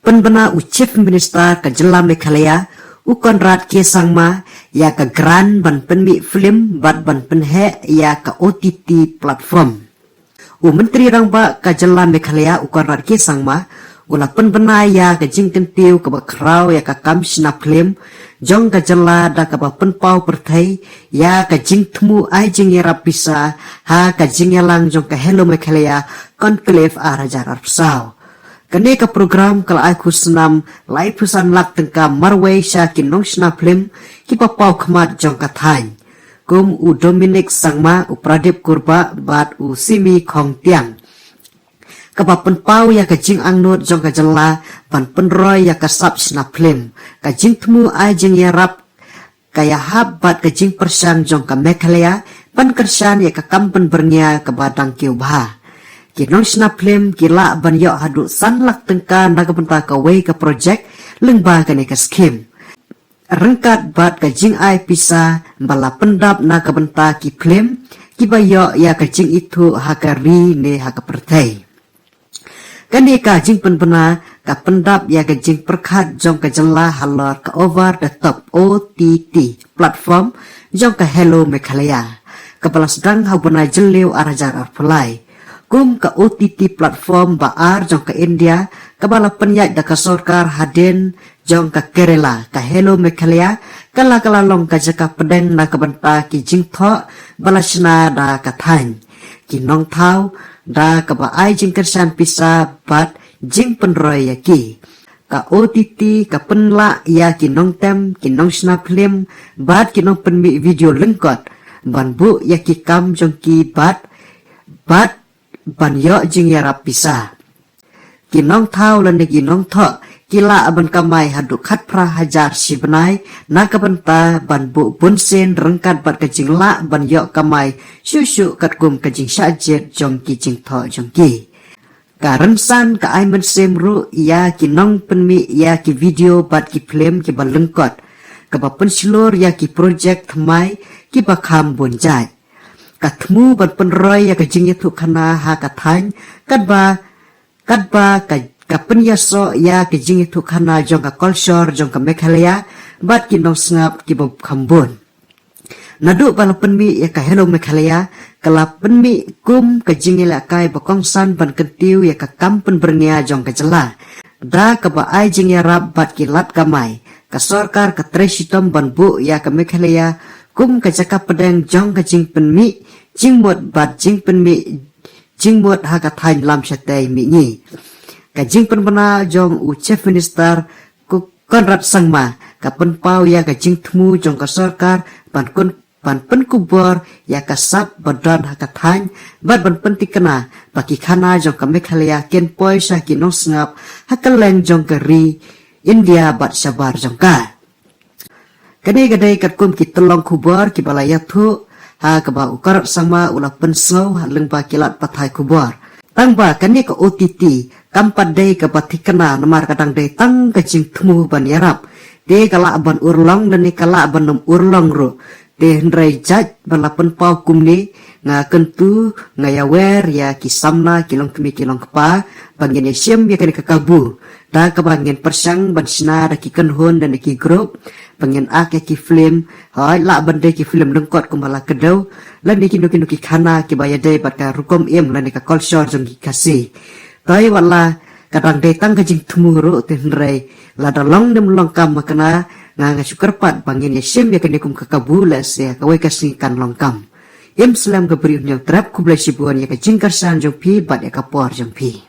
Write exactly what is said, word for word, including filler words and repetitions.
pynbna u Chief Minister ka jylla Meghalaya, u Conrad K Sangma, ïa ka grant ban pynmih film bad ban pynheh ïa ka O T T platform. U Myntri Rangbah ka jylla Meghalaya, u Conrad K Sangma, u la pynbna ïa ka jingkyntiew kaba khraw ïa ka kam shna film jong ka jylla da kaba pynpaw pyrthei ïa ka jingthmu ai jingïarap pisa ha ka jingïalang jong ka Hello Meghalaya Conclave ar hajar arphew saw. Kane ka program ka la ai khusnam laiphew san lak tyngka marwei sha ki nongshna film kiba paw khmat jong ka thaiñ, kum u Dominic Sangma, u Pradip Kurbah bad u Simi Khongtiang, kaba pynpaw ïa ka jingangnud jong ka jylla ban pynroi ïa ka sap shna film. Ka jingthmu ai jingïarap ka ïahap bad ka jingpyrshang jong ka Meghalaya ban kyrshan ïa ka kam pynbyrngia kaba dang kiew bha. Ki nongshna film ki lah ban ïoh haduh san lak tyngka na ka bynta kawei ka projek lyngba kane ka skhim, ryngkat bad ka jingai pisa ba la pyndap na ka bynta ki film kiba ïoh ïa ka jingithuh ha ka ri ne ha ka pyrthei. Kane ka jingpynbna ka pyndap ïa ka jingpyrkhat jong ka jylla halor ka Over the Top O T T platform jong ka Hello Meghalaya, kaba la sdang ha u bnai Jylliew ar hajar arphew lai, kum ka O T T platform ba ar jong ka India kaba la pynïaid da ka sorkar hadien jong ka Kerala. Ka Hello Meghalaya ka la ka la long ka jaka pdeng na ka bynta ki jingthoh ba la shna da ka thaiñ, ki nongthaw, da kaba ai jingkyrshan pisa bad jingpynroi ïa ki. Ka O T T ka pynlah ïa ki nongtem, ki nongshna film bad ki nongpynmih video lyngkot ban buh ïa ki kam jong ki bad, bad ban ïoh jingïarap pisa. Ki nongthaw lane ki nongthoh ki lah ban kamai haduh khatphra hajar shi bnai na ka bynta ban buh bunsien ryngkat bad ka jinglah ban ïoh kamai shuh shuh katkum ka jingshah jied jong ki jingthoh jong ki. Ka rynsan ka ai mynsiem ruh ïa ki nongpynmih ïa ki video bad ki film kiba lyngkot, kaba pynshlur ïa ki projek thymmai kiba kham bun jait. Ka thmu ban pynroi ïa ka jingïathuhkhana ha ka thaiñ, katba, katba ka, ka pynïasoh ïa ka jingïathuhkhana jong ka culture jong ka Meghalaya bad ki nongsngap kiba kham bun. Naduh ba la pynmih ïa ka Hello Meghalaya, ka la pynmih kum ka jingïalehkai ba kongsan ban kyntiew ïa ka kam pynbyrngia jong ka jylla, da kaba ai jingïarap bad ki lad kamai. Ka sorkar ka trei shitom ban buh ïa ka Meghalaya kum ka jaka pdeng jong ka jingpynmih jingmut bad jingpynmih jingmut ha ka thaiñ lam shatei mihngi. Ka jingpynbna jong u Chief Minister, u Conrad Sangma, ka pynpaw ïa ka jingthmu jong ka sorkar ban kun, ban pynkupbor ïa ka sap ba don ha ka thaiñ bad ban pynthikna ba ki khana jong ka Meghalaya kin poi sha ki nongsngap ha kylleng jong ka ri India bad shabar jong ka. Kane ka dei katkum ki tyllong khubor kiba la ïathuh ha kaba u Conrad Sangma u la pynsngew ha lyngba ki lad pathai khubor. Tangba kane ka O T T kam pat dei kaba thikna namar ka dang dei tang ka jingthmu ban ïarap. Te ka lah ban urlong lane ka lah ban ym urlong ruh. Te hynrei jait ba la pynpaw kumne, nga kyntu, nga ïawer ïa ki samla, ki longkmie, ki longkpa ba ngin ïashim ïa kane ka kabu, da kaba ngin pyrshang ban shna da ki kynhun lane ki group ba ngin ak ïa ki film. Hooid, lah ban dei ki film lyngkot kumba la kdew lane kino kino ki khana kiba ïadei bad ka rukom im lane ka culture jong ki Khasi. Te wat la ka dang dei tang ka jingthmu ruh, te hynrei lada long ne ym long kam ma kane, nga, nga shu kyrpad ba ngin ïashim ïa kane kum ka kabu, lehse kawei ka sngi kan long kam. Im slem ka Bri U Hynñiewtrep. Khublei shibun ïa ka jingkyrshan jong phi bad ïa ka por jong phi.